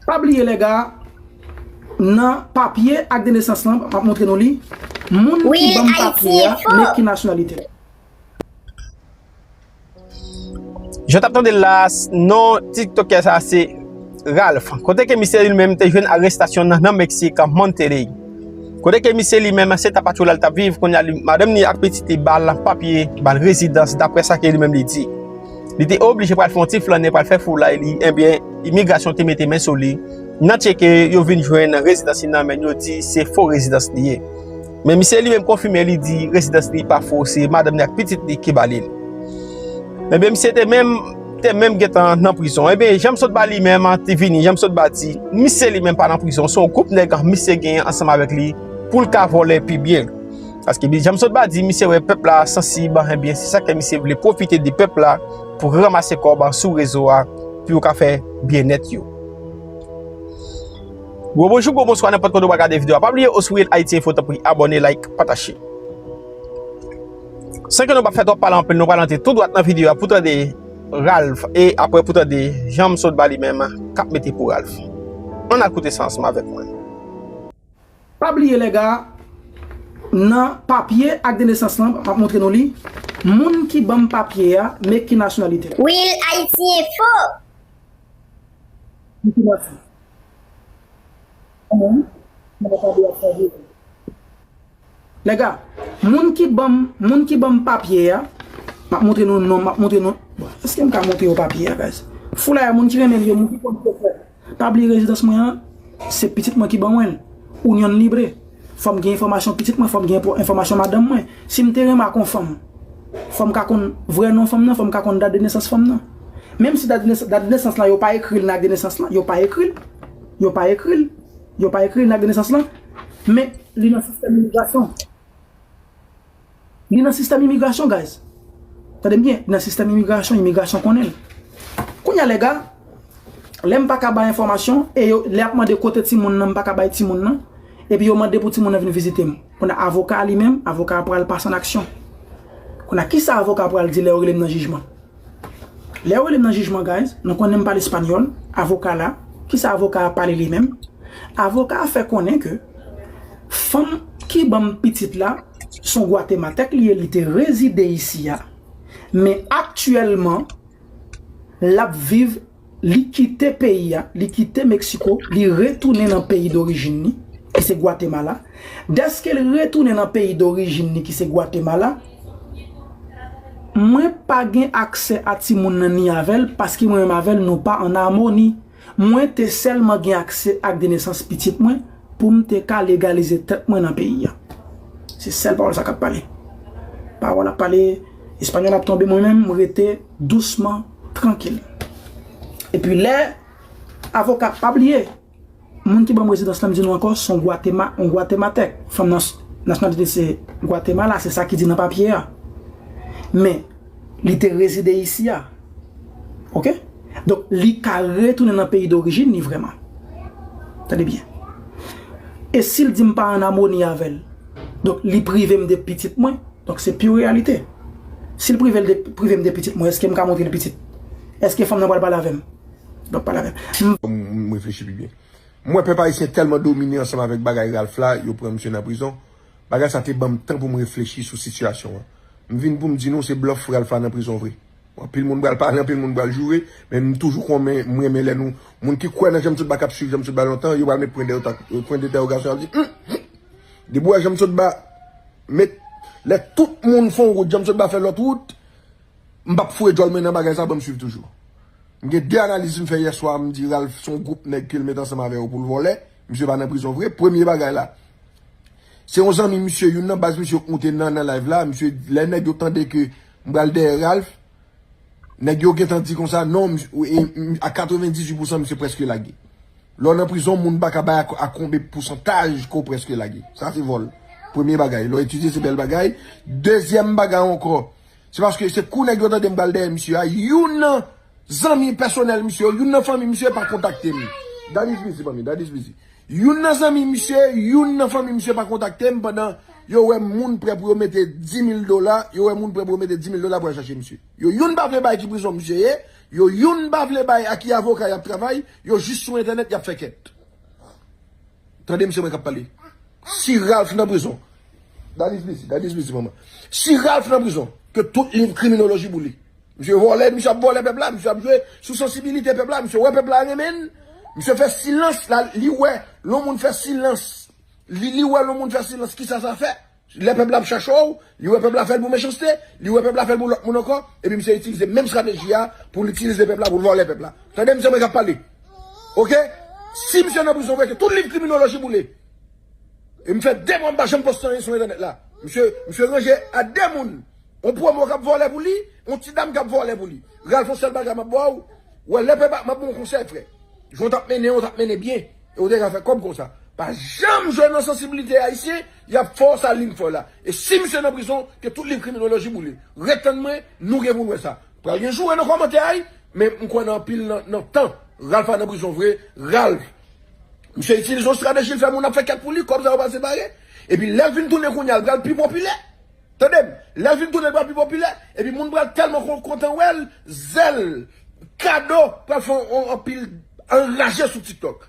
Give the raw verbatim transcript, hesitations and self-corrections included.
Pa bliye, lèga, nan papye ak de nesans lan, m ap montre nou li. Moun ki ban m papye a, men ki nasyonalite l. Jan w t ap tande l la, non tiktokè sa a se Ralph. Kote ke misye li menm te jwenn arestasyon nan, nan Meksik, Monterrey. Kote ke misye li menm se t ap atchoula l t ap viv, kounye a li, madanm li ak pitit li ba l papye, ba l rezidans, daprè sa ke li menm li di. Li te oblije pral fè yon ti flannen, pral fè foulay li, ebyen, imigrasyon te mete men sou li. Nan tcheke, yo vin jwenn rezidans li nan men l, yo di se fo rezidans li ye. Men misye li menm konfime, li di rezidans li pa fo, se madanm li ak pitit li ki ba li l. Ebyen, misye te menm, te menm gentan nan prizon. Ebyen, Jean Sotba li menm te vini, Jean Sotba di, misye li menm pa nan prizon, se yon gwoup nèg misye genyen ansanm avèk li pou l ka vòlè pi byen. Paske Jean Sotba di, misye wè pèp la sansib, ebyen, se sa ke misye vle pwofite de pèp la pou ranmase kòb sou rezo a, pou yo ka fè byennèt yo. Gwo bonjou, gwo bonswa, nenpòt kote w ap gade videyo a. Pa bliye, Oswil Haiti Info, tanpri abòne, like, pataje. San ke nou pa fè twòp pale anpil, nou pral antre tou dwat nan videyo a pou tande Ralph, e apre pou tande Jean Sotba li menm k ap mete pou Ralph. Ann al koute sa ansanm avèk mwen. Pa bliye, lèga, nan papye ak de nesans lan, m ap montre nou li. Moun ki ban m papye a, men ki nasyonalite l. Wil Ayiti Enfo. Lèga, moun ki ban m, moun ki ban m papye a, m ap montre nou non, m ap montre nou. Bon, èske m ka montre yo papye a, guys? Foulay a, moun ki renmen l yo, moun ki konn sa yo fè. Pa bliye rezidans mwen an, se pitit mwen ki ban mwen l. Union libre. Fò m gen enfòmasyon pitit mwen, fò m gen enfò- enfòmasyon madanm mwen. Si m te renmen ak yon fanm, fò m ka konn vrè non fanm nan, fò m ka konn dat de nesans fanm nan. Menm si dat de nes- dat de nesans lan, yo pa ekri l nan ak de nesans lan, yo pa ekri l. Yo pa ekri l. Yo pa ekri l nan ak de nesans lan. Men, li nan sistèm imigrasyon. Li nan sistèm imigrasyon, guys. Tande m byen, li nan sistèm imigrasyon, imigrasyon konnen l. Kounye a, lèga, lè m pa ka bay enfòmasyon, e yo, lè y ap mande kote timoun nan, m pa ka bay timoun nan, epi yo mande pou timoun nan vin vizite m. Kounye a, avoka a li menm, avoka a pral pase an aksyon. Kounye a, kisa avoka a pral di lè yo rele m nan jijman? Lè yo rele m nan jijman, guys, nou konnen m pale espanyòl, avoka la, kisa avoka a pale li menm? Avoka a fè konnen ke fanm ki ban m pitit la, se yon gwatematèk li ye, li te rezide isi a, men aktyèlman, l ap viv, li kite peyi a, li kite Meksiko, li retounen nan peyi dorijin li, ki se Gwatemala. Dèske l retounen nan peyi dorijin li, ki se Gwatemala, mwen pa gen aksè a timoun nan ni avè l, paske mwen menm avè l, nou pa ann amoni. Mwen te sèlman gen aksè ak de nesans pitit mwen pou m te ka legalize tèt mwen nan peyi a. Se sèl pawòl sa k ap pale. Pawòl ap pale, espanyòl ap tonbe, mwen menm, m rete dousman, trankil. Epi lè avoka, pa bliye, moun ki ban m rezidans lan, m di nou ankò, se yon Gwatema, yon Gwatematèk. Fanm nan, nasyonalite se Gwatemala, se sa ki di nan papye a. Men, li te rezide isi a. Oke? Donk, li ka retounen nan peyi dorijin li vrèman. Tande byen. E si l di m pa ann amoni avè l, donk, li prive m de pitit mwen, donk, se pi reyalite. Si l prive l de, prive m de pitit mwen, èske m ka montre l pitit? Èske fanm nan pral pale avè m? Donk, pale avè m. M, m reflechi pi byen. M wè pèp ayisyen tèlman domine ansanm avèk bagay Ralph la, yo pran misye nan prizon. Bagay sa te ban m tan pou m reflechi sou sitiyasyon an. M vin pou m di nou se blòf Ralph la nan prizon vre. Anpil moun pral pale, anpil moun pral joure, men m toujou konmen, m renmen lè nou, moun ki kwè nan Jean Sotba, k ap swiv Jean Sotba lontan, yo pral met pwen dèyè, pwen dentèwogasyon, y ap di, hum, hum. Depi w wè Jean Sotba met, lè tout moun fè yon wout, Jean Sotba fè lòt wout, m p ap foure djòl mwen nan bagay sa, ban m swiv toujou. M gen de analiz m fè yè swa, m di Ralph se yon gwoup nèg ke l met ansanm avè yo pou l vòlè. Misye pa nan prizon vre. Premye bagay la, se yon zanmi misye, youn nan baz misye yo k moute nan, nan live la. Misye, lè nèg yo tande ke m pral dèyè Ralph, nèg yo gentan di konsa, non, misye, e, m, a katrevendizuit pousan misye prèske lage. Lè w nan prizon, moun pa ka bay a, a konbe pousantaj ke w prèske lage. Sa se vòl. Premye bagay. Lè w etidye, se bèl bagay. Dezyèm bagay ankò, se paske se kou nèg yo tande m pral dèyè misye a, youn nan zanmi pèsonèl misye yo, youn nan fanmi misye pa kontakte m. That is busy, manmi, that is busy. Youn nan zanmi misye, youn nan fanmi misye pa kontakte m pandan yo wè moun prè pou yo mete di mil dola, yo wè moun prè pou yo mete di mil dola pou al chache misye. Yo, youn pa vle bay ki prizon misye ye, Yo youn pa vle bay a ki avoka y ap travay, yo jis sou entènèt y ap fè kèt. Tande misye mwen k ap pale. Si Ralph nan prizon, that is busy, that is busy, manman. Si Ralph nan prizon, ke tout liv kriminoloji boule. Misye vòlè, misye ap vòlè pèp la, misye ap jwe sou sansibilite pèp la, misye wè pèp la renmen l, misye fè silans la, li wè lè yon moun fè silans, li, li wè lè yon moun fè silans, kisa sa fè? Lè pèp la ap chache w, li wè pèp la fè l pou mechanste, li wè pèp la fè l pou lòt moun ankò, epi misye itilize menm estrateji a pou l itilize pèp la, pou l vòlè pèp la. Tande misye mwen k ap pale. Oke? Si misye nan prizon vre, ke tout liv kriminoloji boule. E m fè de mwa m pa janm poste anyen sou entènèt la. Misye, misye ranje a de moun. On pwomo k ap vòlè pou li, on ti dam k ap vòlè pou li. Ralph, on sèl bagay m ap ba w, wè lè pèp ap, m ap ba w konsèy, frè. Jan w t ap mennen, w t ap mennen byen. E w te ka fè kòb konsa. Pa janm jwe nan sansibilite ayisyen, y ap fè w sa li n fè w la. E si misye nan prizon, ke tout liv kriminoloji boule. Ret tann mwen, nou gen pou n wè sa. Pral gen joure nan kòmantè a, wi, men m kwè nan anpil nan, nan tan. Ralph pa nan prizon vre, Ralph. Misye itilize yon estrateji, l fè moun ap fè kèt pou li, kòb sa yo pral separe. Epi lè l vin tounen kounye a, l pral pi popilè. Tande m, lè l vin tounen, l pral pi popilè. Epi moun pral tèlman kon-, kontan wè l, zèl, kado, pral fè yon, yon anpil anraje sou TikTok.